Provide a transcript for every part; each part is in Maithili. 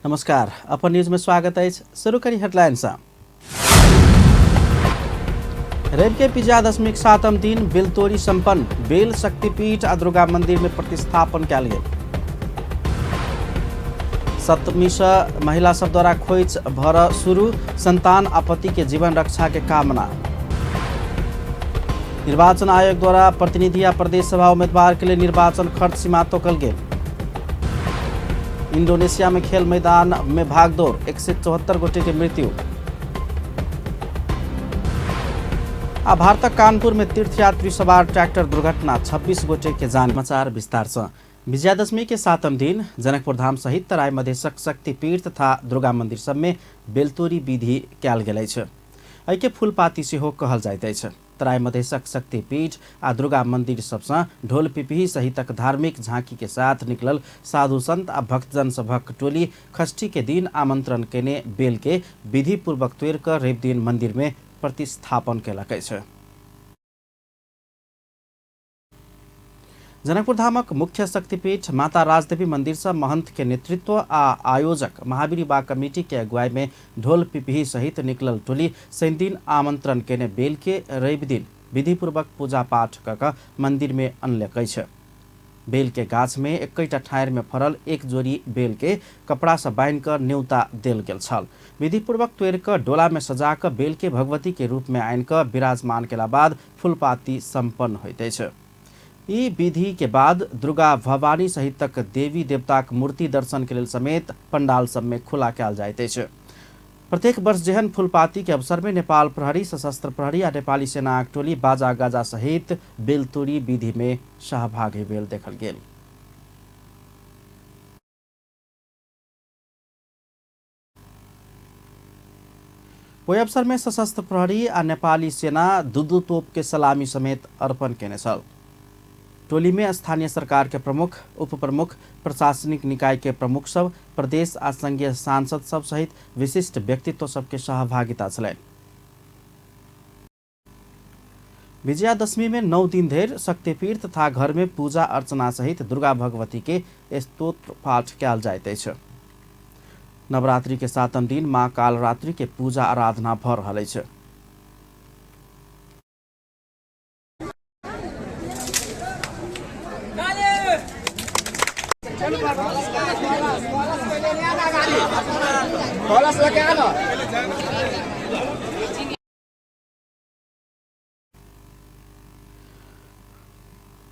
नमस्कार, अपन न्यूज में स्वागत अछि। शुरू करी हेडलाइन सँ। रवि के विजयादशमी के सातम दिन बेलतोरी संपन्न, बेल शक्तिपीठ आ दुर्गा मंदिर में प्रतिस्थापन कयल गेल। सप्तमी से महिला सब द्वारा खोइछ भर शुरू, संतान आ पति के जीवन रक्षा के कामना। निर्वाचन आयोग द्वारा प्रतिनिधि आ प्रदेश सभा उम्मीदवार के लिए निर्वाचन खर्च सीमा तोकल गेल। इंडोनेशिया में खेल मैदान में भागदौड़, 174 गोटे के मृत्यु। आ भारतक कानपुर में तीर्थयात्री सवार ट्रैक्टर दुर्घटना, 26 गोटे के जान। समाचार विस्तार से। विजयादशमी के सातम दिन जनकपुर धाम सहित तराई मधेशक शक्तिपीठ तथा दुर्गा मंदिर सब में बेलतोरी विधि कयल गेल अछि। एहिके फूलपाती सेहो कहल जाइत अछि। तराई मधेशक शक्तिपीठ आ दुर्गा मंदिर सबसँ ढोल पिपही सहितक धार्मिक झांकी के साथ निकलल साधु संत आ भक्तजन सभक टोली षष्ठी के दिन आमंत्रण केने बेल के विधिपूर्वक तोड़ि कऽ रवि दिन मंदिर में प्रतिस्थापन कयलक अछि। जनकपुर धामक मुख्य शक्तिपीठ माता राजदेवी मंदिर से महंत के नेतृत्व आ आयोजक महावीर बा कमेटी के अगुवाई में ढोल पिपही सहित निकलल टोली शनिदिन आमंत्रण केने बेल के रवि दिन विधिपूर्वक पूजा पाठ कऽ कऽ मंदिर में अनलक अछि। बेल के गाछ में एकैटा ठाढ़ि में फड़ल एक जोड़ी बेल के कपड़ा से बान्हि कऽ न्योता देल गेल छल। विधिपूर्वक तोड़ि कऽ डोला में सजा कऽ बेल के भगवती के रूप में आनि कऽ विराजमान केला बाद फूलपाती संपन्न होइत अछि। ई विधि के बाद दुर्गा भवानी सहितक देवी देवताक मूर्ति दर्शन के लेल समेत पंडाल सब में खुला कयल जाइत अछि। प्रत्येक वर्ष जेहन फूलपाती के अवसर में नेपाल प्रहरी, सशस्त्र प्रहरी आ नेपाली सेनाक टोली बाजा गाजा सहित बेलतोरी विधि में सहभागी भेल देखल गेल। ओहि अवसर में सशस्त्र प्रहरी आ नेपाली सेना दू-दू तोप के सलामी समेत अर्पण केने छल। टोली में स्थानीय सरकार के प्रमुख, उप प्रमुख, प्रशासनिक निकाय के प्रमुख सब, प्रदेश आ संघीय सांसद सब सहित विशिष्ट व्यक्तित्व सबके सहभागिता छलनि। विजयादशमी में 9 दिन धरि शक्तिपीठ तथा घर में पूजा अर्चना सहित दुर्गा भगवती के स्तोत्र पाठ कयल जाइत अछि। नवरात्रि के सातम दिन माँ कालरात्रि के पूजा आराधना भऽ रहल अछि।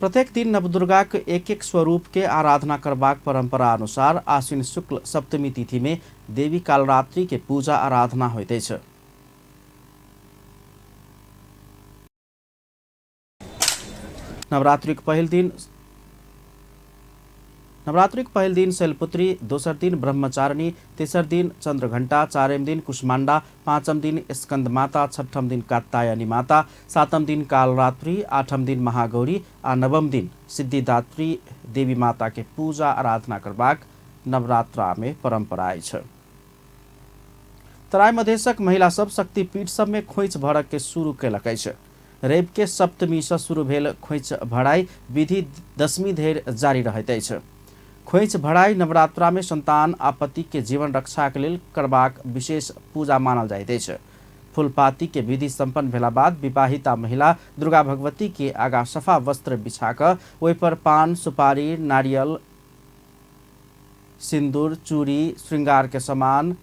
प्रत्येक दिन नवदुर्गाक एक एक स्वरूप के आराधना करबाक परंपरा अनुसार आश्विन शुक्ल सप्तमी तिथि में देवी कालरात्रि के पूजा आराधना होइत अछि। नवरात्रिक पहिल दिन शैलपुत्री, दोसर दिन ब्रह्मचारिणी, तेसर दिन चंद्रघंटा, चारिम दिन कुष्मांडा, पांचम दिन स्कंद माता, छठम दिन कात्यायनी माता, सातम दिन कालरात्रि, आठम दिन महागौरी आ नवम दिन सिद्धिदात्री देवी माता के पूजा आराधना करबाक नवरात्रा में परंपरा अछि। तराई मधेशक महिला सब शक्तिपीठ सब में खोइछ भरक के शुरू कयलक अछि। रवि के सप्तमी से शुरू भेल खोइछ भराई विधि दशमी धरि जारी रहैत अछि। खोइछ भराई नवरात्रा में संतान आ पति के जीवन रक्षा के लेल करबाक विशेष पूजा मानल जाइत अछि। फूलपाती के विधि संपन्न भेला बाद विवाहिता महिला दुर्गा भगवती के आगा सफा वस्त्र बिछा कऽ ओहि पर पान, सुपारी, नारियल, सिंदूर, चूड़ी, श्रृंगार के सामान,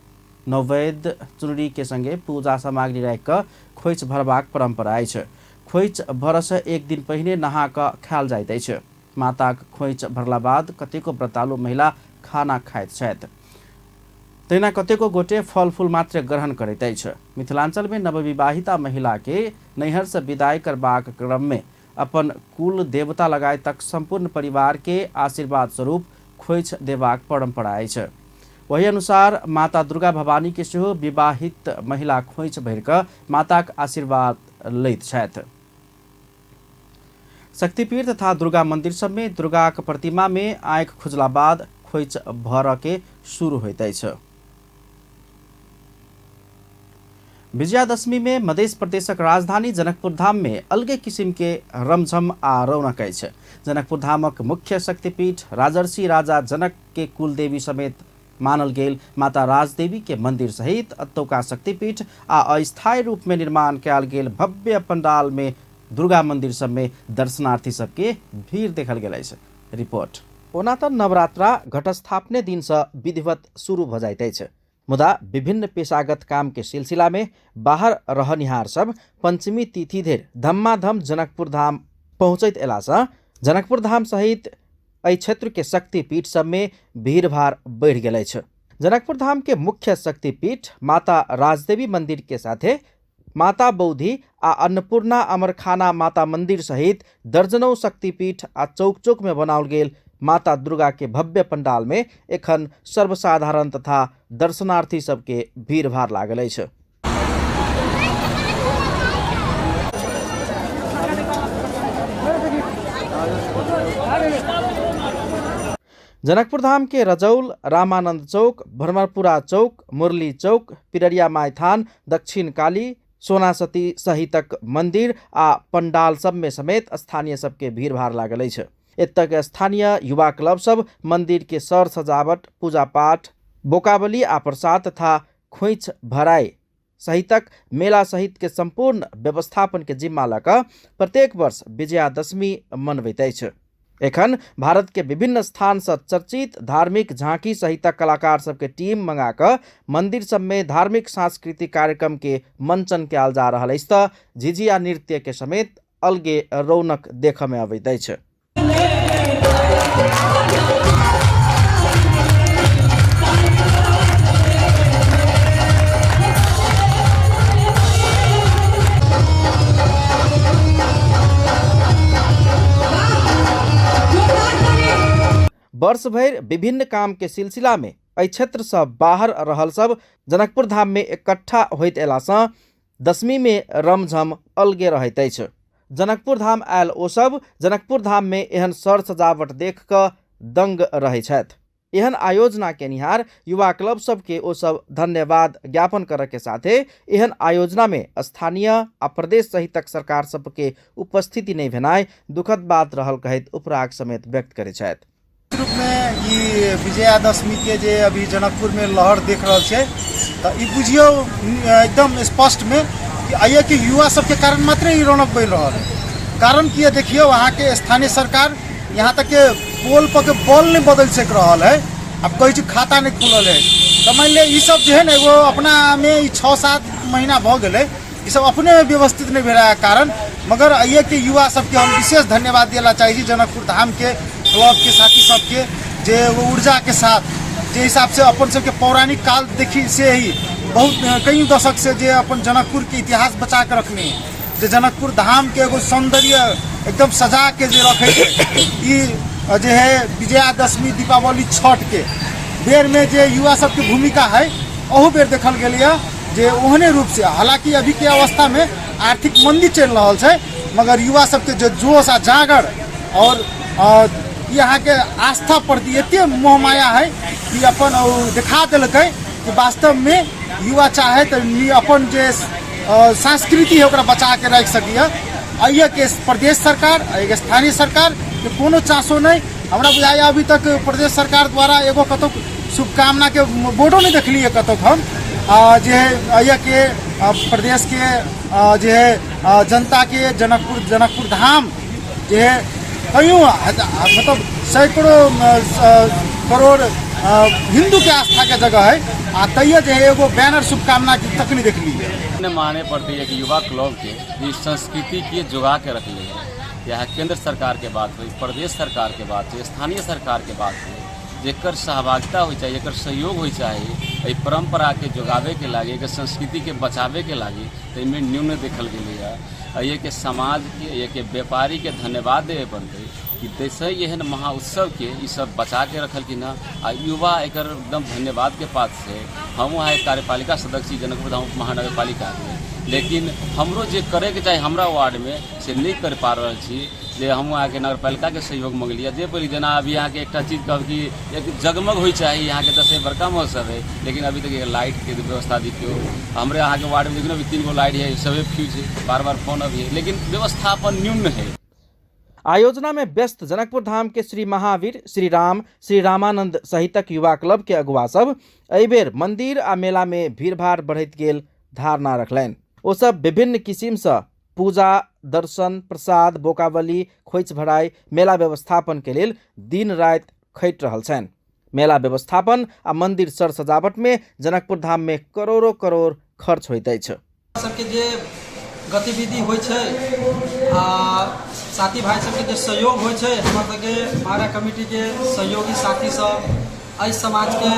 नैवेद्य, चुनरी के संगे पूजा सामग्री राखि कऽ खोइछ भरबाक परंपरा अछि। खोइछ भरसँ एक दिन पहिने नहा कऽ खायल जाइत अछि। माताक खोइछ भरला बाद कतेको व्रतालु महिला खाना खाइत छथि। तहिना कतेको गोटे फल फूल मात्र ग्रहण करैत अछि। मिथिलांचल में नवविवाहिता महिला के नैहर से विदाई करबाक क्रम में अपन कुल देवता लगायतक संपूर्ण परिवार के आशीर्वाद स्वरूप खोइछ देबाक परंपरा अछि। ओहि अनुसार माता दुर्गा भवानी के सेहो विवाहित महिला खोइछ भरि कऽ माताक आशीर्वाद लैत छथि। शक्तिपीठ तथा दुर्गा मंदिर सब में दुर्गाक प्रतिमा में आँखि खुजला बाद खोइछ भरऽ के शुरू होइत अछि। विजयादशमी में मध्य प्रदेशक राजधानी जनकपुर धाम में अलगे किसिम के रमझम आ रौनक अछि। जनकपुर धामक मुख्य शक्तिपीठ राजर्षि राजा जनक के कुलदेवी समेत मानल गेल माता राजदेवी के मंदिर सहित अतौका शक्तिपीठ आ अस्थायी रूप में निर्माण कयल गेल भव्य पंडाल में दुर्गा मंदिर सब में दर्शनार्थी सबके भीड़ देखल गेल अछि। रिपोर्ट। ओना तऽ नवरात्रा घटस्थापने दिनसँ विधिवत शुरू भऽ जाइत अछि, मुदा विभिन्न पेशागत काम के सिलसिला में बाहर रहनिहार सब पंचमी तिथि धरि धमाधम जनकपुर धाम पहुँचैत अयलासँ जनकपुर धाम सहित एहि क्षेत्र के शक्तिपीठ सब में भीड़भाड़ बढ़ि गेल अछि। जनकपुर धाम के मुख्य शक्तिपीठ माता राजदेवी मंदिर के साथे माता बौद्धि आ अन्नपूर्णा अमरखाना माता मंदिर सहित दर्जनों शक्तिपीठ आ चौक चौक में बनाओल गेल माता दुर्गा के भव्य पंडाल में एखन सर्वसाधारण तथा दर्शनार्थी सबके भीड़भाड़ लागल अछि। जनकपुर धाम के रजौल, रामानंद चौक, भ्रमरपुरा चौक, मुरली चौक, पिररिया माइथान, दक्षिण काली, सोनासती सहितक मंदिर आ पंडाल सब में समेत स्थानीय सबके भीड़भाड़ लागल अछि। एतय के स्थानीय युवा क्लब सब मंदिर के सर सजावट, पूजा पाठ, बोकाबली आ प्रसाद तथा खोइछ भराई सहितक मेला सहित के संपूर्ण व्यवस्थापन के जिम्मा लऽ कऽ प्रत्येक वर्ष विजयादशमी मनबैत अछि। एखन भारत के विभिन्न स्थान से चर्चित धार्मिक झांकी सहितक कलाकार सबके टीम मंगा कऽ मंदिर सब में धार्मिक सांस्कृतिक कार्यक्रम के मंचन कयल जा रहल अछि तऽ झिझिया नृत्य के समेत अलगे रौनक देखऽ में अबैत अछि। वर्ष भरि विभिन्न काम के सिलसिला में एहि क्षेत्र से बाहर रहल सब जनकपुर धाम में इकट्ठा होइत अयलासँ दशमी में रमझम अलगे रहैत अछि। जनकपुर धाम आयल ओ सब जनकपुर धाम में एहन सर सजावट देख कऽ दंग रहै छथि। एहन आयोजना केनिहार युवा क्लब सबके ओ सब धन्यवाद ज्ञापन करऽ के साथे एहन आयोजना में स्थानीय आ प्रदेश सहितक सरकार सबके उपस्थिति नहि भेनाइ दुखद बात रहल कहैत उपराग समेत व्यक्त करै छथि। रूपमे ई विजयादशमीके जे अभी जनकपुरमे लहर देख रहल छै तऽ ई बुझियौ एकदम स्पष्टमे कि एहिके युवा सबके कारण मात्रे ई रौनक बढ़ि रहल है। कारण की है, देखियौ अहाँके स्थानीय सरकार यहाँ तक के पोल पर के बॉल नहि बदलि सकि रहल है। आब कहै छै खाता नहि खुलल है, तऽ मानि लिअ ई सब जे है ने एगो अपनामे ई 6-7 महीना भऽ गेलै, ई सब अपने व्यवस्थित नहि भेलाके कारण। मगर एहिके युवा सबके हम विशेष धन्यवाद दिअ चाहै छी, जनकपुर धामके क्लबके साथी सबके, जे एगो ऊर्जाके साथ जे हिसाबसँ अपन सबके पौराणिक काल देखी से ही बहुत कई दशक से जे अपन जनकपुरके इतिहास बचा के रखने है, जे जनकपुर धामके एगो सौंदर्य एकदम सजा के जे रखे छै, ई जे है विजयादशमी दीपावली छठ के बेरमे जे युवा सबके भूमिका है अहू बेर देखल गेलैए जे ओहने रूपसँ। हालाँकि अभीके अवस्थामे आर्थिक मंदी चलि रहल छै, मगर युवा सबके जे जोश आ जागर और ई अहाँके आस्था प्रति एते मोह माया है कि अपन ओ देखा देलकै कि वास्तवमे युवा चाहे तऽ अपन जे संस्कृति है ओकरा बचा के राखि सकैए। एहिके प्रदेश सरकार, एहिके स्थानीय सरकार के कोनो चासो नहि। हमरा बुझाइए अभी तक प्रदेश सरकार द्वारा एगो कतौ शुभकामनाके बोर्डो नहि देखलियै कतौ हम। जे है एहिके प्रदेशके जे है जनताके जनकपुर धाम जे है कहियो मतलब सैकड़ों करोड़ हिंदूके आस्थाके जगह है, आ तैयो जे है एगो बैनर शुभकामना तक नहीं देखलियै। माने पड़ती है कि युवा क्लब के ई संस्कृति के जोगा के रखले है। यहाँ केंद्र सरकार के बात हुई, प्रदेश सरकार के बात हुई, स्थानीय सरकार के बात हुई, जेकर सहभागिता हो चाहे, एकर सहयोग हो चाहे, एहि परंपरा के जोगावे के लागी, एकर संस्कृति के बचावे के लागी, तो एहिमे न्यून देखल गेलै। एहिके समाज के, एहिके व्यापारी के धन्यवाद देवे पड़तै कि देश एहन महा उत्सव के ई सब बचा के रखलखिन हँ। आ युवा एकर एकदम धन्यवाद के पात्र छै। हम वहाँ एक कार्यपालिका सदस्य छी जनकपुर धाम महानगरपालिका के, लेकिन हमरो जे करैके चाही हमरा वार्डमे से नहि कर पा रहल छी। जे हम अहाँके नगरपालिकाके सहयोग मङ्गलियै जे बोली, जेना अभी अहाँके एकटा चीज कहब कि एक जगमग होइ चाही, अहाँके दसैँ बड़का महोत्सव है, लेकिन अभी तक लाइटके व्यवस्था देखियौ हमरे अहाँके वार्डमे देखियौ अभी 3 गो लाइट है, सबे फ्यूज है, बार बार फोन अभी है, लेकिन व्यवस्थापन न्यून है। आयोजना में व्यस्त जनकपुर धाम के श्री महावीर, श्री राम, श्री रामानंद सहितक युवा क्लब के अगुआ सब एहि बेर मंदिर आ मेला में भीड़भाड़ बढ़ैत गेल धारणा रखलनि। ओ सब विभिन्न किसिम सँ पूजा, दर्शन, प्रसाद, बोकाबली, खोइछ भराइ, मेला व्यवस्थापन के लेल दिन राति खटि रहल छनि। मेला व्यवस्थापन आ मंदिर सर सजावट में जनकपुर धाम में करोड़ों करोड़ खर्च होइत अछि। सबके जे गतिविधि होइ छै आ साथी भाई सबके जे सहयोग होइ छै, हमर सबके भाड़ा कमिटी के सहयोगी साथी सब, एहि समाज के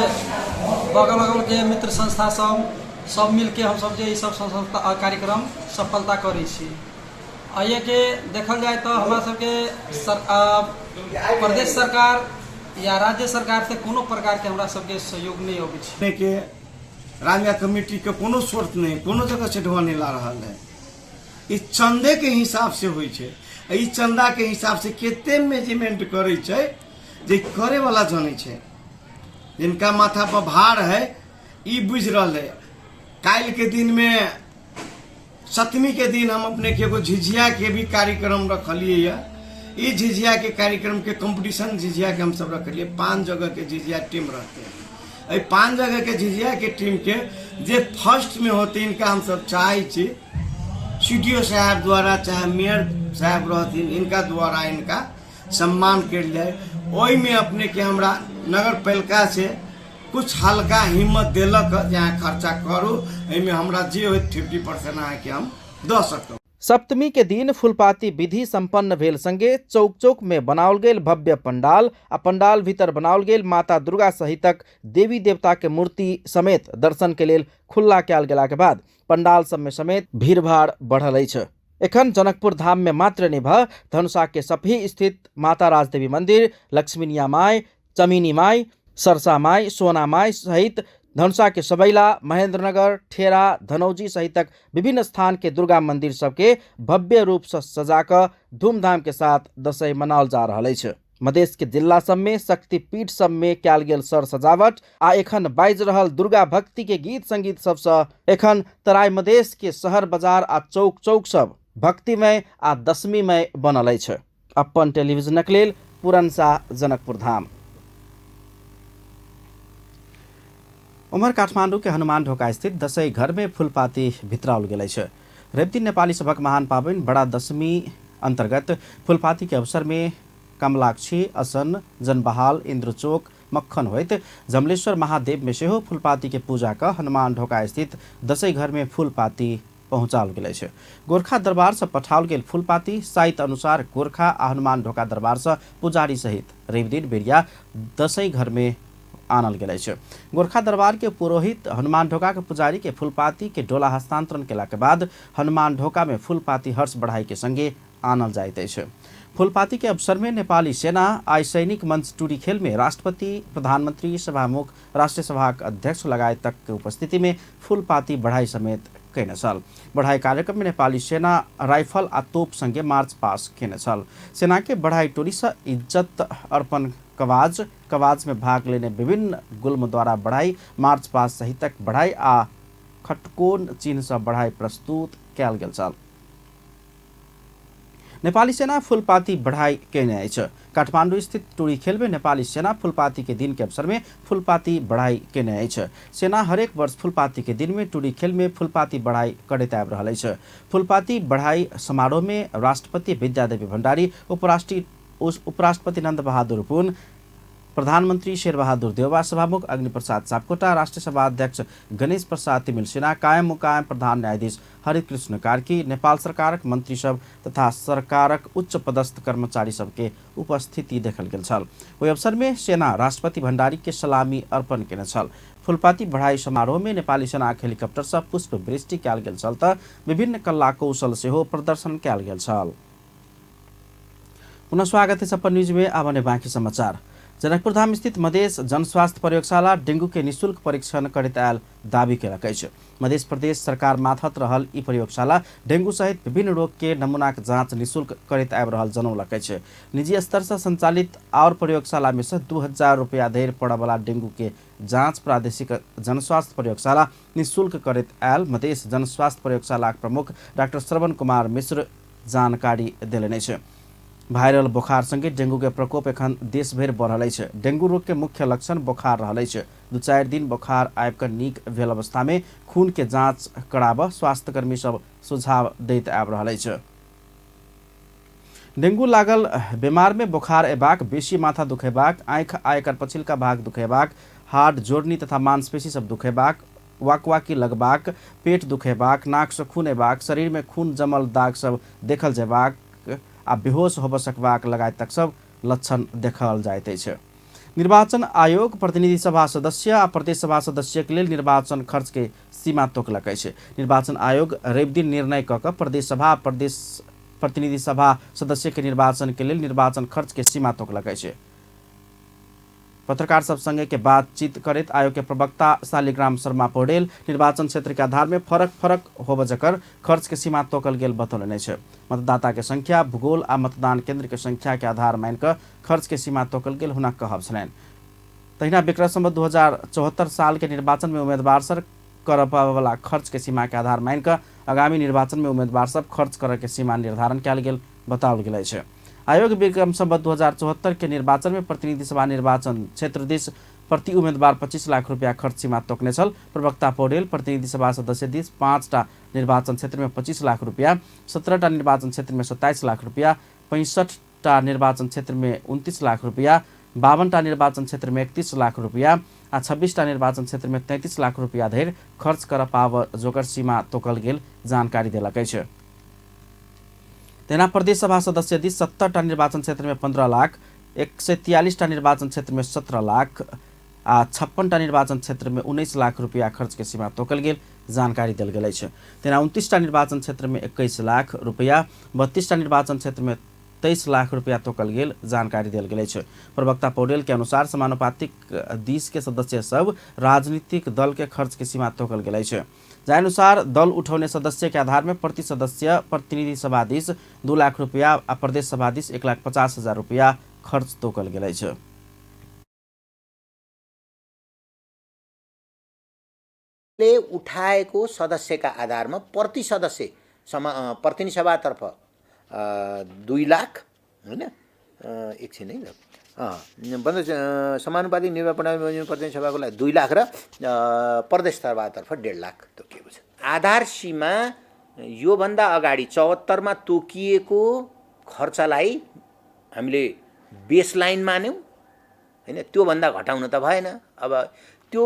बगल बगल के मित्र संस्था सब सब मिलके हम सब जे ई सब संस्था कार्यक्रम सफलता करै छी। एहिके देखल जाय तऽ हमरा सबके प्रदेश सरकार या राज्य सरकार से कोनो प्रकार के हमरा सबके सहयोग नहि अबै छै। के रामया कमेटी के कोनो स्रोत नहीं, कोनो जगह से ढोआ नहीं ला रहा है। ई चंदे के हिसाब से होइ छै, ई चंदा के हिसाब से कते मेजरमेंट करै छै जे करे वाला जानै छै, जिनका माथा पर भार है ई बुझि रहल है। काल्हि के दिन में सप्तमी के दिन हम अपने के एगो झिझिया के भी कार्यक्रम रखलिए ये। ई झिझिया के कार्यक्रम के कंपटीशन झिझिया के हम सब रखलिए। 5 जगह के झिझिया टीम रहते हैं। एहि 5 जगह के झिझिया के टीम के जे फर्स्ट में होते इनका हम सब चाहे छी सी डी ओ साहब द्वारा चाहे मेयर साहब रहथिन इनका द्वारा इनका सम्मान कयल जाय। ओहिमे अपने के हमरा नगर पालिका से कुछ हल्का हिम्मत देलक जे अहाँ खर्चा करू, एहिमे हमरा जे होइत 50% अहाँके हम दऽ सकब। सप्तमी के दिन फुलपाती विधि संपन्न भेल संगे चौक चौक में बनाओल गेल भव्य पंडाल आ पंडाल भीतर बनाओल गेल माता दुर्गा सहितक देवी देवता के मूर्ति समेत दर्शन के लेल खुल्ला कयल गेला के बाद पंडाल सब में समेत भीड़भाड़ बढ़ल अछि। एखन जनकपुर धाम में मात्र नहि भऽ धनुषा के सपही स्थित माता राजदेवी मंदिर, लक्ष्मीनिया माई, चमीनी माई, सरसा माई, सोना माई सहित धनुषा के सबैला, महेंद्रनगर, ठेरा, धनौजी सहितक विभिन्न स्थान के दुर्गा मंदिर सबके भव्य रूप से सजा कऽ धूमधाम के साथ दशैं मनाओल जा रहल अछि। मधेश के जिला सब में शक्तिपीठ सब में कयल गेल सर सजावट आ एखन बाजि रहल दुर्गा भक्ति के गीत संगीत सबसँ एखन तराई मधेश के शहर बाजार आ चौक चौक सब भक्तिमय आ दशमीमय बनल अछि। अपन टेलीविजनक लेल पूरन शाह, जनकपुर धाम। उम्हर काठमांडू के हनुमान ढोका स्थित दशैं घर में फूलपाती भितराओल गेल अछि। रवि दिन नेपाली सभक महान पाबनि बड़ा दशमी अंतर्गत फूलपाती के अवसर में कमलाक्षी, असन, जनबहाल, इंद्रचोक, मक्खन होइत जमलेश्वर महादेव में सेहो फूलपाती के पूजा क हनुमान ढोका स्थित दशैं घर में फूलपाती पहुँचाओल गेल अछि। गोरखा दरबार से पठाओल गेल फूलपाती साइत अनुसार गोरखा आ हनुमान ढोका दरबार से पुजारी सहित रवि दिन बेरिया दशैं घर में आनल गेल अछि। गोरखा दरबार के पुरोहित हनुमान ढोका के पुजारी के फूलपाती के डोला हस्तांतरण केला के बाद हनुमान ढोका में फूलपाती हर्ष बढ़ाई के संगे आनल जाइत अछि। फूलपाती के अवसर में नेपाली सेना आई सैनिक मंच टूरी खेल में राष्ट्रपति, प्रधानमंत्री, सभामुख, राष्ट्रीय सभाक अध्यक्ष लगायत तक के उपस्थिति में फूलपाती बढ़ाई समेत कयने छल। बढ़ाई कार्यक्रम में नेपाली सेना राइफल आ तोप संगे मार्च पास केने छल। सेना के बढ़ाई टोली से इज्जत अर्पण कवाज, कवाज में भाग लेने विभिन्न गुल्म द्वारा बढ़ाई मार्च पास सहितक बढ़ाई आ खटकोन चिन्ह से बढ़ाई प्रस्तुत कयल गेल छल। नेपाली सेना फूलपाती बढ़ाई केने अछि। काठमांडू स्थित टोरी खेल में नेपाली सेना फूलपाती के दिन के अवसर में फूलपाती बढ़ाई केने अछि। सेना हरेक वर्ष फूलपाती के दिन में टोरी खेल में फूलपाती बढ़ाई करैत आबि रहल अछि। फूलपाती बढ़ाई समारोह में राष्ट्रपति विद्यादेवी भण्डारी, उपराष्ट्रपति नन्द बहादुर पुन, प्रधानमंत्री शेरबहादुर देउवा, सभामुख अग्निप्रसाद सापकोटा, राष्ट्रिय सभा अध्यक्ष गणेश प्रसाद तिमिल सिन्हा, कायम मुकायम प्रधान न्यायाधीश हरिकृष्ण कार्की, नेपाल सरकारक मंत्री सब तथा सरकारक उच्च पदस्थ कर्मचारी सबके उपस्थिति देखल गेल छल। ओहि अवसर में सेना राष्ट्रपति भण्डारी के सलामी अर्पण केने छल। फूलपाती बढ़ाई समारोह में नेपाली सेनाक हेलीकॉप्टर से पुष्प वृष्टि कयल गेल छल त विभिन्न कला कौशल सेहो प्रदर्शन कयल गेल छल। पुनः स्वागत है अपन न्यूज में। आब बाँकी समाचार। जनकपुर धाम स्थित मधेश जनस्वास्थ्य प्रयोगशाला डेंगू के निःशुल्क परीक्षण करैत आयल दावी केलक अछि। मध्य प्रदेश सरकार माथत रहल ई प्रयोगशाला डेंगू सहित विभिन्न रोग के नमूनाक जांच निःशुल्क करैत आबि रहल जनौलक अछि। निजी स्तर से संचालित और प्रयोगशाला में से 2000 रुपया धरि पड़यवला डेंगू के जांच प्रादेशिक जनस्वास्थ्य प्रयोगशाला निःशुल्क करैत आयल मधेश जनस्वास्थ्य प्रयोगशालाक प्रमुख डाक्टर श्रवण कुमार मिश्र जानकारी देलनि अछि। भाइरल बोखारसँगै डेंगूके प्रकोप एखन देशभरि बढ़ल अछि। डेंगू रोगके मुख्य लक्षण बोखार रहल अछि। 2-4 दिन बोखार आबिकऽ नीक भेल अवस्थामे खूनके जाँच कराबऽ स्वास्थ्यकर्मी सब सुझाव दैत आबि रहल अछि। डेंगू लागल बीमारमे बोखार अयबाक, बेसी माथा दुखेबाक, आँखि आ एकर पछिलका भाग दुखेबाक, हाड जोड़नी तथा मांसपेशी सब दुखेबाक, वाकवाकी लगबाक, पेट दुखेबाक, नाकसँ खून अयबाक, शरीरमे खून जमल दाग सब देखल जेबाक आ बेहोश होबऽ सकबाक लगायतक सब लक्षण देखल जाइत अछि। निर्वाचन आयोग प्रतिनिधि सभा सदस्य आ प्रदेश सभा सदस्यके लेल निर्वाचन खर्च के सीमा तोकलक अछि। निर्वाचन आयोग रविदिन निर्णय कऽ कऽ प्रदेश सभा आ प्रदेश प्रतिनिधि सभा सदस्य के निर्वाचन के लेल निर्वाचन खर्च के सीमा तोकलक अछि। पत्रकार सब संगे के बातचीत करैत आयोग के प्रवक्ता शालिग्राम शर्मा पौडेल निर्वाचन क्षेत्र के आधार में फरक फरक होबऽ जकर खर्च के सीमा तोकल गेल बतौलनि अछि। मतदाता के संख्या, भूगोल आ मतदान केंद्र के संख्या के आधार मानि कऽ खर्च के सीमा तोकल गेल हुनक कहब छलनि। तहिना विक्रम संवत 2074 साल के निर्वाचन में उम्मीदवार सर करऽ पाबऽवला खर्च के सीमा के आधार मानि कऽ आगामी निर्वाचन में उम्मीदवार सब खर्च करऽ के सीमा निर्धारण कयल गेल बताओल गेल अछि। आयोग विक्रम संवत 2074 के निर्वाचन में प्रतिनिधि सभा निर्वाचन क्षेत्र दिस प्रति उम्मीदवार 25 लाख रुपया खर्च सीमा तोकने छल। प्रवक्ता पौडेल प्रतिनिधि सभा सदस्य दिस 5टा निर्वाचन क्षेत्र में 25 लाख रुपया, 17टा निर्वाचन क्षेत्र में 27 लाख रुपया, 65टा निर्वाचन क्षेत्र में 29 लाख रुपया, 52टा निर्वाचन क्षेत्र में 31 लाख रुपया आ 26टा निर्वाचन क्षेत्र में 33 लाख रुपया धरि खर्च करऽ पाबऽ जोगर सीमा तोकल गेल जानकारी देलक अछि। तहिना प्रदेश सभा सदस्य दिस 70टा निर्वाचन क्षेत्र में 15 लाख, 143टा निर्वाचन क्षेत्र में 17 लाख आ 56टा निर्वाचन क्षेत्र में 19 लाख रुपया खर्च के सीमा तोकल गेल जानकारी देल गेल अछि। तहिना 29टा निर्वाचन क्षेत्र में 21 लाख रुपया, 32टा निर्वाचन क्षेत्र में 23 लाख रुपया तोकल गेल जानकारी देल गेल अछि। प्रवक्ता पौडेल के अनुसार समानुपातिक दिस के सदस्य सब राजनीतिक दल के खर्च के सीमा तोकल गेल अछि। जाहि अनुसार दल उठौने सदस्य के आधार में प्रति सदस्य प्रतिनिधि सभा दिस 2 लाख रुपया आ प्रदेश सभा दिस 1,50,000 रुपया खर्च तोकल गेल अछि। ले उठाएको सदस्यका आधारमा प्रति सदस्य प्रतिनिधि सभातर्फ 2 लाख होइन, एकछिन है ल, समानुपातिक निर्वाचन प्रतिनिधि सभाको लागि 2 लाख र प्रदेश सभातर्फ 1.5 लाख तोकिएको छ। आधार सीमा योभन्दा अगाडि 74मा तोकिएको खर्चलाई हामीले बेसलाइन मान्यौँ होइन, त्योभन्दा घटाउन त भएन। अब त्यो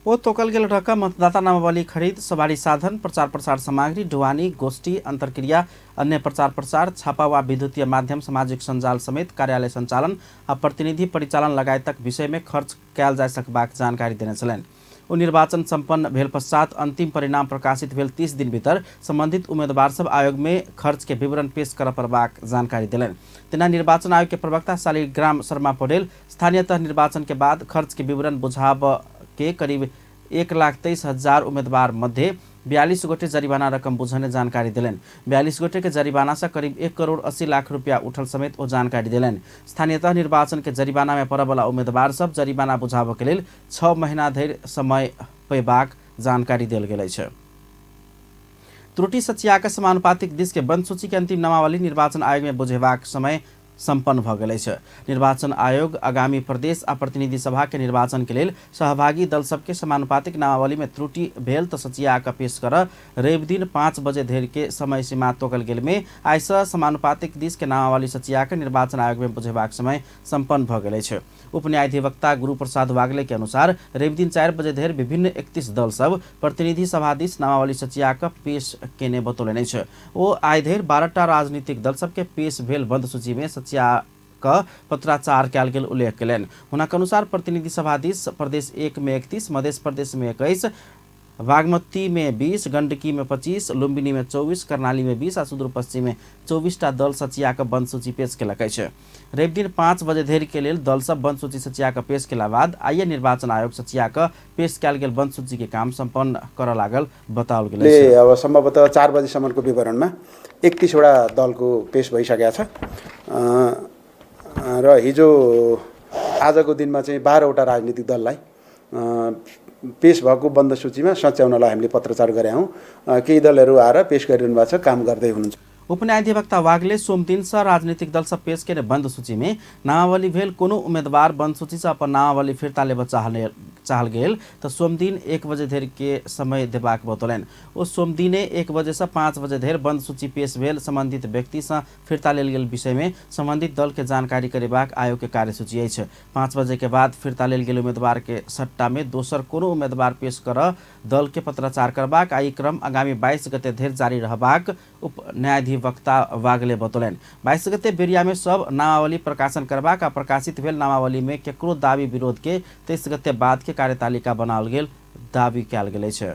ओ तोकल गेल रकम मतदाता नामावली खरीद, सवारी साधन, प्रचार प्रसार सामग्री, ढुवानी, गोष्ठी, अंतर्क्रिया, अन्य प्रचार प्रसार, छापा वा विद्युतीय माध्यम, सामाजिक सञ्जाल समेत कार्यालय सञ्चालन आ प्रतिनिधि परिचालन लगायतक विषयमे खर्च कयल जा सकबाक जानकारी देने छलनि। ओ निर्वाचन सम्पन्न भेल पश्चात अंतिम परिणाम प्रकाशित भेल 30 दिन भीतर संबंधित उम्मीदवार सब आयोग में खर्च के विवरण पेश करऽ पड़बाक जानकारी देलनि। तेना निर्वाचन आयोग के प्रवक्ता शालिग्राम शर्मा पौडेल स्थानीय तह निर्वाचन के बाद खर्च के विवरण बुझाब के करीब 1,23,000 उम्मीदवार मध्ये 42 गोटे जरिवाना रकम बुझने जानकारी देलनि। 42 गोटे के जरिवाना से करीब 1,80,00,000 रुपया उठल समेत ओ जानकारी देलनि। स्थानीय तह निर्वाचन के जरिवाना में पड़यवला उम्मीदवार सब जरिवाना बुझाबऽ के लेल 6 महीना धरि समय पेबाक जानकारी देल गेल अछि। त्रुटि सचियाक समानुपातिक दिस के बंद सूची के अंतिम नामावली निर्वाचन आयोग में बुझेबाक समय सम्पन्न भऽ गेल अछि। निर्वाचन आयोग आगामी प्रदेश आ प्रतिनिधि सभा के निर्वाचन के लेल सहभागी दल सबके समानुपातिक नामावली में त्रुटि भेल तऽ सचिया कऽ पेश करऽ रवि दिन 5 बजे धरि के समय सीमा तोकल गेल में आइसँ समानुपातिक दिस के नामावली सचिया के निर्वाचन आयोग में बुझेबाक समय सम्पन्न भऽ गेल अछि। उप न्यायाधिवक्ता गुरु प्रसाद वागले के अनुसार रवि दिन 4 बजे धरि विभिन्न 31 दल सब प्रतिनिधि सभा दिस नामावली सचिया कऽ पेश केने बतौलनि अछि। ओ आइ धरि 12टा राजनीतिक दल सबके पेश भेल बंद सूची में सचिया क पत्राचार कयल गेल उल्लेख कयलनि। हुनक अनुसार प्रतिनिधि सभा दिस प्रदेश 1 में 31, मध्य प्रदेश में 21, बागमती में 20, गंडकी में 25, लुम्बिनी में 24, कर्णाली में 20 आ सुदूरपश्चिम में 24टा दल सचिया क बंद सूची पेश केलक अछि। रवि दिन 5 बजे धरि के लेल दल सब बंद सूची सचिया क पेश केला बाद आइए निर्वाचन आयोग सचिया क पेश कयल गेल बंद सूची के काम सम्पन्न करऽ लागल बताओल गेल अछि। अब सम्भवतः 4 बजेसम्मको विवरणमा 31वटा दलको पेश भइसकेको छ र हिजो आजको दिनमा चाहिँ 12वटा राजनीतिक दललाई पेश भएको बन्द सूचीमा सच्याउनलाई हामीले पत्रचार गरेका हौँ। केही दलहरू आएर पेश गरिरहनु भएको छ, काम गर्दै हुनुहुन्छ। उपन्यायाधिवक्ता वागले सोमदिन सँ राजनीतिक दल सब पेश केने बन्द सूची में नामावली भेल कोनो उम्मीदवार बन्द सूची से अपन नामावली फिर्ता लेबऽ चाहल गेल तऽ सोमदिन 1 बजे धरि के समय देबाक बतौलनि। ओ सोमदिने 1 बजे से 5 बजे धरि बन्द सूची पेश भेल संबंधित व्यक्ति सँ फिर्ता लेल गेल विषय में संबंधित दल के जानकारी करेबाक आयोग के कार्यसूची अछि। 5 बजे के बाद फिर्ता लेल गेल उम्मीदवार के सट्टा में दोसर कोनो उम्मीदवार पेश कर दल के पत्राचार करबाक आ ई क्रम आगामी 22 गते धरि जारी रहबाक उप न्यायाधिवक्ता वागले बतौलनि। 22 गते बेरिया में सब नामावली प्रकाशन करबाक आ प्रकाशित भेल नामावली में केकरो दावी विरोध के 23 गते बाद के कार्यतालिका बनाओल गेल दावी कयल गेल अछि।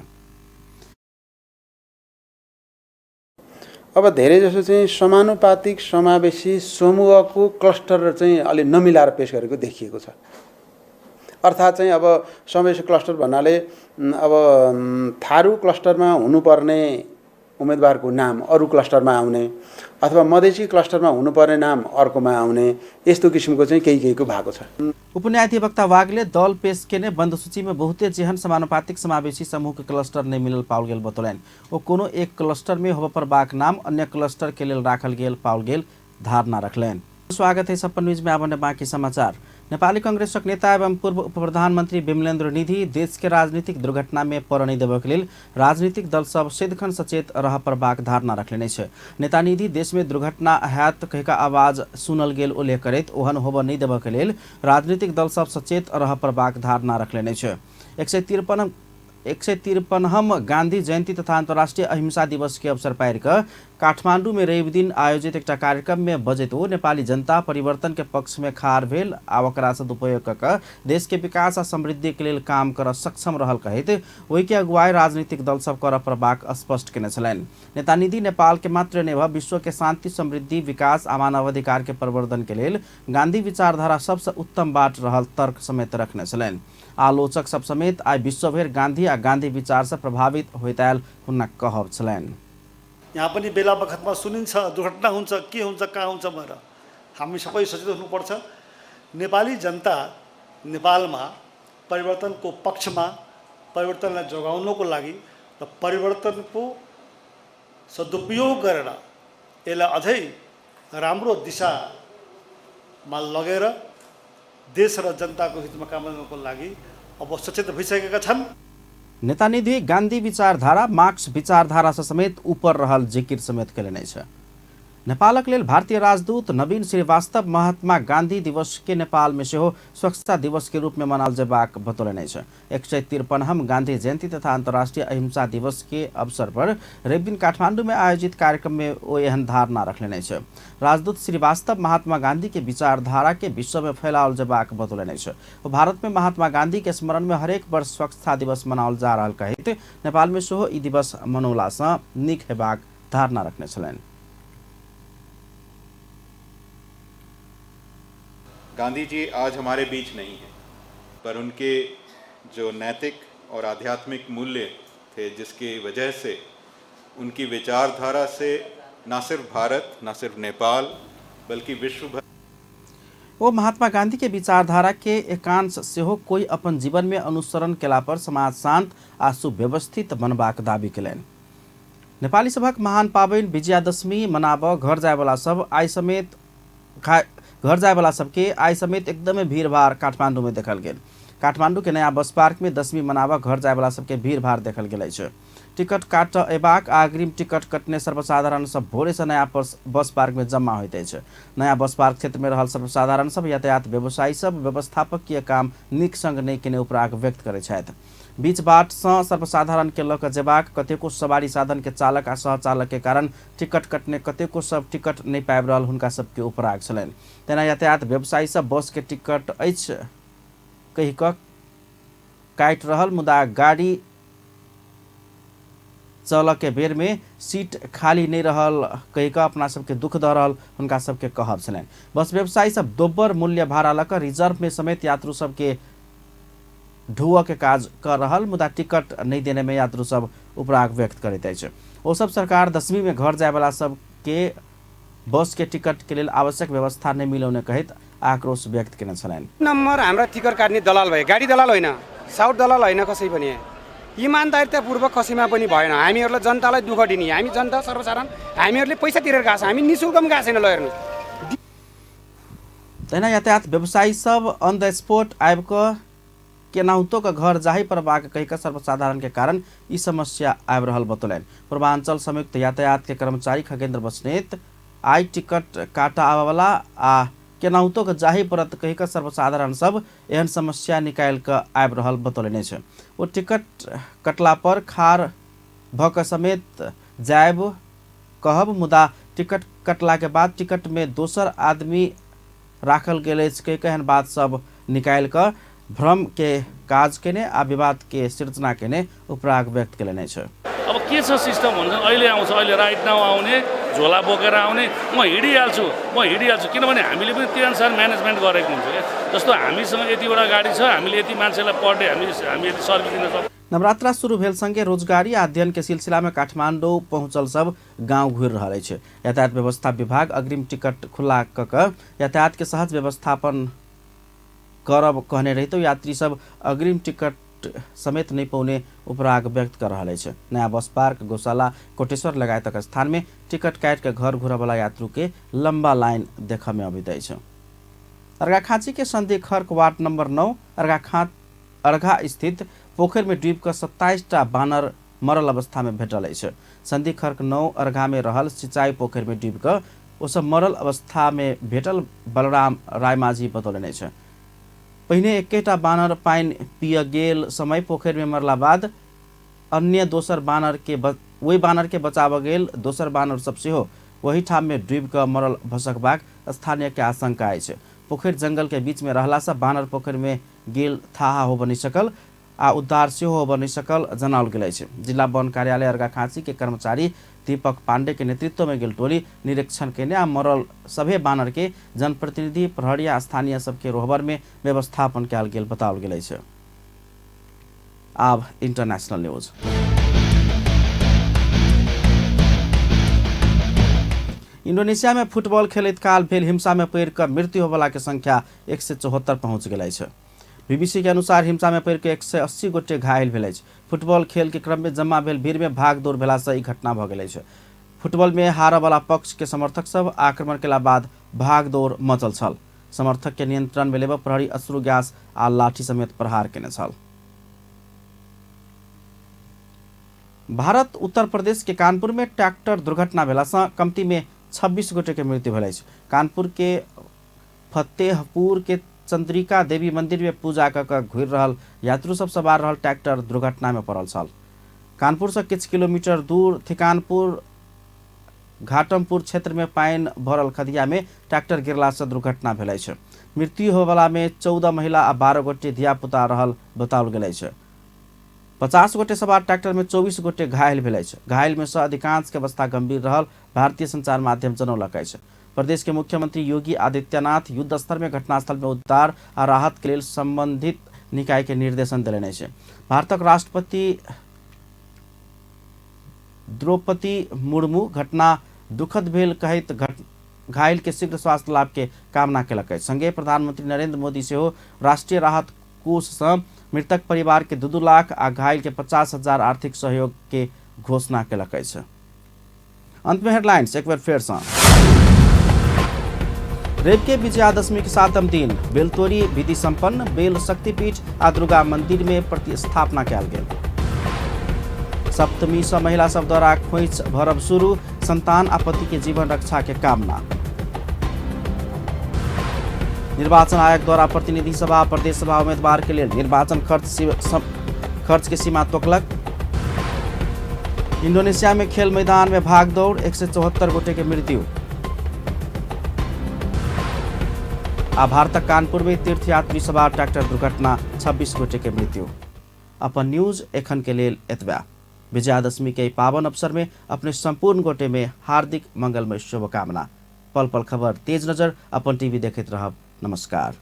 अब धेरैजसो चाहिँ समानुपातिक समावेशी समूहको क्लस्टर चाहिँ अलि नमिलाएर पेश गरेको देखिएको छ। अर्थात् चाहिँ अब समावेशी क्लस्टर भन्नाले अब थारू क्लस्टरमा हुनुपर्ने उम्मेदवारको नाम अरू क्लस्टरमा आउने अथवा मधेसी क्लस्टरमा हुनुपर्ने नाम अर्कोमा आउने, यस्तो किसिमको चाहिँ केही केहीको भएको छ। उपन्यायाधिवक्ता वागले दल पेश केने बन्द सूची में बहुते जेहन समानुपातिक समावेशी समूह के क्लस्टर नहीं मिलल पाओल गेल बतौलनि। ओ कोनो एक क्लस्टर में होबऽ परबाक नाम अन्य क्लस्टर के लेल राखल गेल पाओल गेल धारणा रखलनि। स्वागत है सपन न्यूज में। आब बाकी समाचार। नेपाली कांग्रेसक नेता एवं पूर्व उप प्रधानमंत्री विमलेन्द्र निधि देश के राजनीतिक दुर्घटना में पड़ नहीं देबऽ लेल राजनीतिक दल सब सदिखन सचेत रह पड़बाक धारणा रखलेने अछि। नेता निधि देश में दुर्घटना हैत कहिका आवाज सुनल गेल उल्लेख करैत ओहन होबऽ नहीं देबऽ लेल राजनीतिक दल सब सचेत रह पड़बाक धारणा रखलेने अछि। 153वां गांधी जयंती तथा अंतर्राष्ट्रीय अहिंसा दिवस के अवसर पारि कऽ काठमांडू में रवि दिन आयोजित एक कार्यक्रम में बजैत ओ नेपाली जनता परिवर्तन के पक्ष में खाड़ भेल आ ओकरा सदुपयोग कऽ कऽ देश के विकास आ समृद्धि के लेल काम करऽ सक्षम रहल कहैत ओहि के अगुवाई राजनीतिक दल सब करऽ पड़बाक स्पष्ट केने छलनि। नेता निधि नेपाल के मात्र नहि भऽ विश्व के शांति, समृद्धि, विकास आ मानवाधिकार के प्रवर्धन के लेल गांधी विचारधारा सबसँ उत्तम बाट रहल तर्क समेत रखने छलनि। आलोचक सब समेत आइ विश्वभरि गांधी आ गांधी विचार से प्रभावित होइत आयल हुनक कहब छलनि। यहाँ पनि बेला बखतमा सुनिन्छ दुर्घटना हुन्छ, के हुन्छ, कहाँ हुन्छ भनेर। हामी सबै सचेत हुनुपर्छ। नेपाली जनता नेपालमा परिवर्तनको पक्षमा, परिवर्तनलाई जोगाउनको लागि र परिवर्तनको सदुपयोग गरेर यसलाई अझै राम्रो दिशामा लगेर देश र जनताको हितमा काम गर्नको लागि अब सचेत भइसकेका छन्। नेता निधि गांधी विचारधारा मार्क्स विचारधारा से समेत ऊपर रहल जिकिर समेत केलनि अछि। नेपालक लेल भारतीय राजदूत नवीन श्रीवास्तव महात्मा गांधी दिवस के नेपाल में सेहो स्वच्छता दिवस के रूप में मनाओल जेबाक बतौलनि अछि। 153वां गांधी जयंती तथा अंतर्राष्ट्रीय अहिंसा दिवस के अवसर पर रविदिन काठमांडू में आयोजित कार्यक्रम में ओ एहन धारणा रखलनि अछि। राजदूत श्रीवास्तव महात्मा गांधी के विचारधारा के विश्व में फैलाओल जेबाक बतौलनि अछि। ओ भारत में महात्मा गांधी के स्मरण में हरेक वर्ष स्वच्छता दिवस मनाओल जा रहल कहैत नेपाल में सेहो ई दिवस मनौला सँ नीक हेबाक धारणा रखने छलनि। गांधी जी आज हमारे बीच नहीं हैं, पर उनके जो नैतिक और आध्यात्मिक मूल्य थे, जिसकी वजह से उनकी विचारधारा से न सिर्फ भारत, न सिर्फ नेपाल, बल्कि विश्व भर वो महात्मा गांधी के विचारधारा के एकांश सेहो कोई अपन जीवन में अनुसरण केला पर समाज शांत आ सुव्यवस्थित बनबाक दावी केलनि। नेपाली सभक महान पाबनि विजयादशमी मनाबऽ घर जायवला सब आइ समेत घर जायवला सबके आइ समेत एकदमै भीड़भाड़ काठमांडू में देखल गेल। काठमांडू के नया बस पार्क में दशमी मनाबऽ घर जायवला सबके भीड़भाड़ देखल गेल अछि। टिकट काट अयबाक आ अग्रिम टिकट कटने सर्वसाधारण सब भोरे से नया बस पार्क में जम्मा होइत अछि। नया बस पार्क क्षेत्र में रहल सर्वसाधारण सब यातायात व्यवसायी सब व्यवस्थापकीय काम नीक संग नहि केने उपराग व्यक्त करैत छथि। बीच बाट सँ सर्वसाधारण के लऽ कऽ जेबाक कतेको सवारी साधन के चालक आ सहचालक के कारण टिकट कटने कतेको सब टिकट नहि पाबि रहल हुनका सबके उपराग छलनि। तेना यातायात व्यवसायी सब बस के टिकट अछि कहि कऽ काटि रहल, मुदा गाड़ी चलऽ के बेर में सीट खाली नहीं रहल कहि कऽ अपना सबके दुख दऽ रहल हुनका सबके कहब छलनि। बस व्यवसायी सब दोब्बर मूल्य भाड़ा लऽ कऽ रिजर्व में समेत यात्रु सबके ढुअ के काज कर रहल, मुदा टिकट नहीं देने में यात्रु सब उपराग व्यक्त करैत अछि। ओ सब सरकार दशमी में घर जायवला सबके बस के टिकट के लेल आवश्यक व्यवस्था नहीं मिलौने कहैत आक्रोश व्यक्त केने छलनि। नम्बर हाम्रा टिकट काट्ने दलाल भए, गाडी दलाल होइन, साउथ दलाल होइन कसै पनि, इमान्दारितापूर्वक कसैमा पनि भएन। हामीहरूलाई जनतालाई दुःख दिने, हामी जनता सर्वसाधारण हामीहरूले पैसा तिरेर गएको छ, हामी निःशुल्क पनि गएको छैन। ल हेर्नु, तहिना यातायात व्यवसायी सब ऑन the spot आबि कऽ केनाहुतो के घर जाहि पड़बाक कहि कऽ सर्वसाधारण के कारण ई समस्या आबि रहल बतौलनि। पूर्वांचल संयुक्त यातायात के कर्मचारी खगेंद्र बस्नेत आई टिकट काटा आबयवला आ केनाहुतो के जाहि पड़त कहि कऽ सर्वसाधारण सब एहन समस्या निकालि कऽ आबि रहल बतौलनि अछि। ओ टिकट कटला पर खाड़ भऽ कऽ समेत जायब कहब, मुदा टिकट कटला के बाद टिकट में दोसर आदमी राखल गेल अछि कहि कऽ एहन बात सब निकालि कऽ भ्रम के काज केने आ विवाद के सृजना केने उपराग व्यक्त केलनि अछि। अब के छ सिस्टम भन्छ, अहिले आउँछ, अहिले राइट now आउने, झोला बोकेर आउने, म हिँडिहाल्छु, किनभने हामीले पनि त्यही अनुसार म्यानेजमेन्ट गरेको हुन्छ क्या। जस्तो हामीसँग यतिवटा गाडी छ, हामीले यति मान्छेलाई पर डे हामी यति सर्भिस दिन सक्छौँ। नवरात्रा शुरू भेल संगे रोजगारी आ अध्ययन के सिलसिला में काठमाडौँ पहुँचल सब गांव घुरि रहल अछि। यातायात व्यवस्था विभाग अग्रिम टिकट खुला क कऽ यातायात के सहज व्यवस्थापन करब कहने रहितो यात्री सब अग्रिम टिकट समेत नहि पौने उपराग व्यक्त कर रहल अछि। नया बस पार्क, गौशाला, कोटेश्वर लगायतक स्थान में टिकट काटि के घर घुरऽवला यात्रु के लंबा लाइन देखऽ में अबैत अछि। अर्घाखाँची के संधि खर्क वार्ड नंबर 9 अर्घा स्थित पोखरि में डूबि कऽ 27टा बानर मरल अवस्था में भेटल अछि। संधि खर्क 9 अर्घा में रहल सिंचाई पोखरि में डूबि कऽ ओ सब मरल अवस्था में भेटल बलराम रायमाझी बतौलनि अछि। पहिने एकेटा बानर पानि पिय गेल समय पोखरि में मरला बाद अन्य दोसर बानर के ओहि बानर के बचाबऽ गेल दोसर बानर सब सेहो ओही ठाम में डूबि कऽ मरल भसकबाक स्थानीय के आशंका अछि। पोखरि जंगल के बीच में रहला से बानर पोखरि में गेल थाहा होबऽ नहि सकल आ उद्धार सेहो होबऽ नहि सकल जनाओल गेल अछि। जिला वन कार्यालय अर्घाखाँची के कर्मचारी दीपक पांडे के नेतृत्व में गेल टोली निरीक्षण केने आ मरल सभे बानर के जनप्रतिनिधि, प्रहरी आ स्थानीय सबके रोहबर में व्यवस्थापन कयल गेल बताओल गेल अछि। आब इंटरनेशनल न्यूज। इंडोनेशिया में फुटबॉल खेलैत काल भेल हिंसा में पड़ि कऽ मृत्यु होबला के संख्या 174 पहुंच गेल अछि। बीबीसी के अनुसार हिंसा में पड़ि कऽ 180 गोटे घायल भेल अछि। फुटबॉल खेल के क्रम में जमा भेल भीड़ में भागदौड़ भेला से ई घटना भऽ गेल अछि। फुटबॉल में हारऽवला पक्ष के समर्थक सब आक्रमण केला बाद भागदौड़ मचल छल। समर्थक के नियंत्रण में लेबऽ प्रहरी अश्रु गैस आ लाठी समेत प्रहार केने छल। भारत उत्तर प्रदेश के कानपुर में ट्रैक्टर दुर्घटना भेला से कमती में 26 गोटे के मृत्यु भेल अछि। कानपुर के फतेहपुर के चंद्रिका देवी मंदिर में पूजा कऽ कऽ घुरि रहल यात्रु सब सवार रहल ट्रैक्टर दुर्घटना में पड़ल छल। कानपुर से किछु किलोमीटर दूर थिकानपुर घाटमपुर क्षेत्र में पानि भरल खदिया में ट्रैक्टर गिरला से दुर्घटना भेल अछि। मृत्यु होबला में 14 महिला आ 12 गोटे धियापुता रहल बताओल गेल अछि। 50 गोटे सवार ट्रैक्टर में 24 गोटे घायल भेल अछि। घायल में से अधिकांश के अवस्था गंभीर रहल भारतीय संचार माध्यम जनौलक अछि। प्रदेश के मुख्यमंत्री योगी आदित्यनाथ युद्ध स्तर में घटनास्थल में उद्धार आ राहत के लेल संबंधित निकाय के निर्देशन देलनि अछि। भारतक राष्ट्रपति द्रौपदी मुर्मू घटना दुखद भेल कहैत घायल के शीघ्र स्वास्थ्य लाभ के कामना केलक अछि। संगे प्रधानमंत्री नरेंद्र मोदी सेहो राष्ट्रीय राहत कोष से मृतक परिवार के 2-2 लाख आ घायल के 50,000 आर्थिक सहयोग के घोषणा केलक अछि। अंत में हेडलाइंस एक बेर फेर से। रेप के विजयादशमी के 7म दिन बेलतोरी विधि संपन्न, बेल शक्तिपीठ आ दुर्गा मंदिर में प्रतिस्थापना कयल गेल। सप्तमी से महिला सब द्वारा खोइछ भरब शुरू, संतान आ पति के जीवन रक्षा के कामना। निर्वाचन आयोग द्वारा प्रतिनिधि सभा प्रदेश सभा उम्मीदवार के लेल निर्वाचन खर्च के सीमा तोकलक। इंडोनेशिया में खेल मैदान में भागदौड़, 174 गोटे के मृत्यु। आ भारतक कानपुर में तीर्थयात्री सवार ट्रैक्टर दुर्घटना, 26 गोटे के मृत्यु। अपन न्यूज एखन के लेल एतबा। विजयादशमी के पावन अवसर में अपने संपूर्ण गोटे में हार्दिक मंगलमय शुभकामना। पल पल खबर तेज नजर अपन टीवी देखैत रहब। नमस्कार।